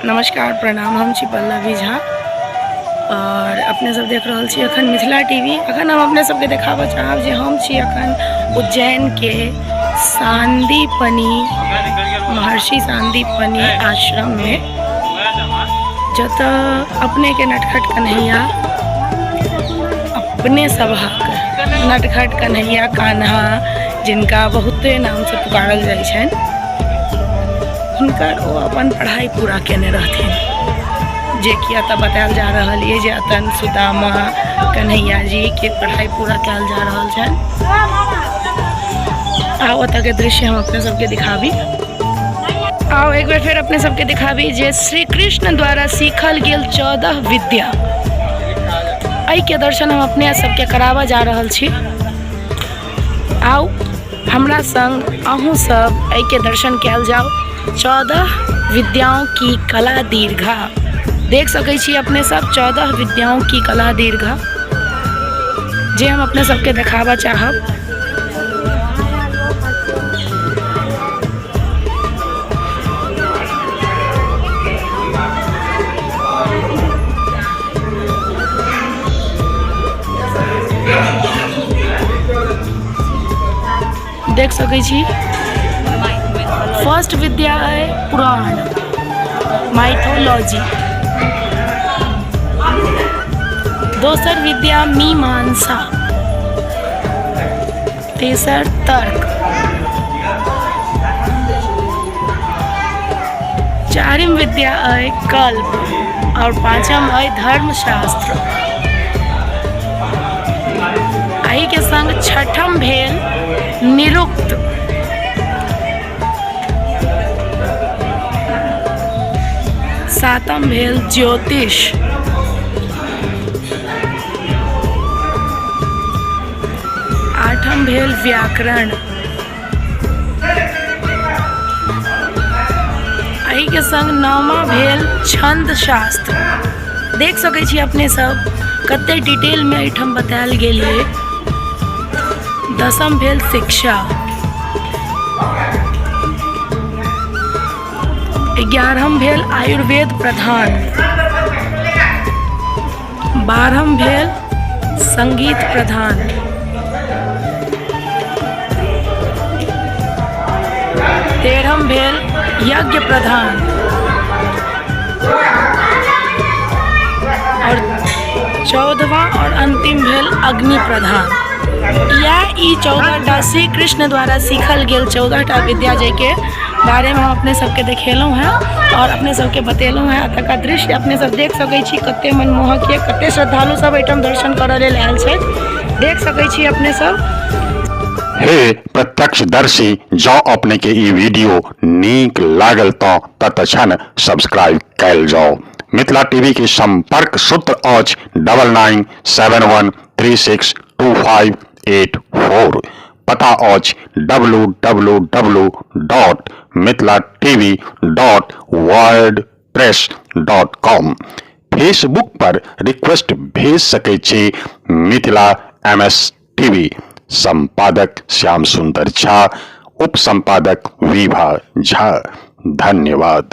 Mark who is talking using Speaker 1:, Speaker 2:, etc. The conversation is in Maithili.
Speaker 1: नमस्कार प्रणाम, हम छी पल्लवी झा और अपने सब देख रहल छी अखन मिथिला टीवी। अखन हम अपने सबके देखाबऽ चाहब जे हम छी अखन उज्जैन के सांदीपनि महर्षि सांदीपनि आश्रम में, जतऽ अपने के नटखट कन्हैया, अपने सभक नटखट कन्हैया कान्हा, जिनका बहुते नामसँ पुकारल जाइ छनि, हुनकर ओ अपन पढ़ाइ पूरा केने रहथिन, जे कि एतऽ बतायल जा रहल यऽ जे एतऽ सुदामा कन्हैया जी के पढ़ाइ पूरा कयल जा रहल छनि। आउ ओतऽ के दृश्य हम अपने सबके दिखाबी। आउ एक बेर फेर अपने सबके दिखाबी जे श्री कृष्ण द्वारा सीखल गेल 14 विद्या, एहिके दर्शन हम अपने सबके कराबऽ जा रहल छी। आउ हमरा संग अहूँ सब एहिके दर्शन कयल जाउ। 14 विद्याओं की कला दीर्घा, देख सकै छी अपने सब, 14 विद्याओं की कला दीर्घा जे हम अपने सबके देखाबऽ चाहब। देख सकै छी, फर्स्ट विद्या है पुराण माइथोलॉजी, दोसर विद्या मीमांसा, तेसर तर्क, चारिम विद्या अइ कल्प और पाँचम अइ धर्मशास्त्र। एहि के संग छठम भेल निरुक्त। सातम भेल ज्योतिष। आठम भेल व्याकरण। एहिके संग नौमा भेल छंद शास्त्र। देख सकै छी अपने सब कते डिटेल में एहिठाम बतायल गेल ये। दसम भेल शिक्षा। 11म भेल आयुर्वेद प्रधान। 12म भेल संगीत प्रधान। 13म भेल यज्ञ प्रधान और 14वां और अंतिम भेल अग्नि प्रधान। इएह ई 14टा श्री कृष्ण द्वारा सीखल गेल 14टा विद्या जाहिके बारेमे हम अपने सबके देखेलहुँ हेँ और अपने सबके बतेलहुँ हेँ। एतुका दृश्य अपने सब देख सकै छी कते मनमोहक यऽ, कते श्रद्धालु सब एहिठाम दर्शन करऽ लेल आयल छथि, देख सकै छी अपने सब।
Speaker 2: हे प्रत्यक्षदर्शी, जँ अपने के ई वीडियो नीक लागल तऽ तत्क्षण सब्सक्राइब कयल जाउ। मिथिला टीवी के संपर्क सूत्र अछि 9971362584। पता अछि W W W dot Mithila TV dot WordPress dot com. Facebook पर रिक्वेस्ट भेज सकै छी मिथिला एम एस टीवी। संपादक श्याम सुंदर झा, उप संपादक विभा झा। धन्यवाद।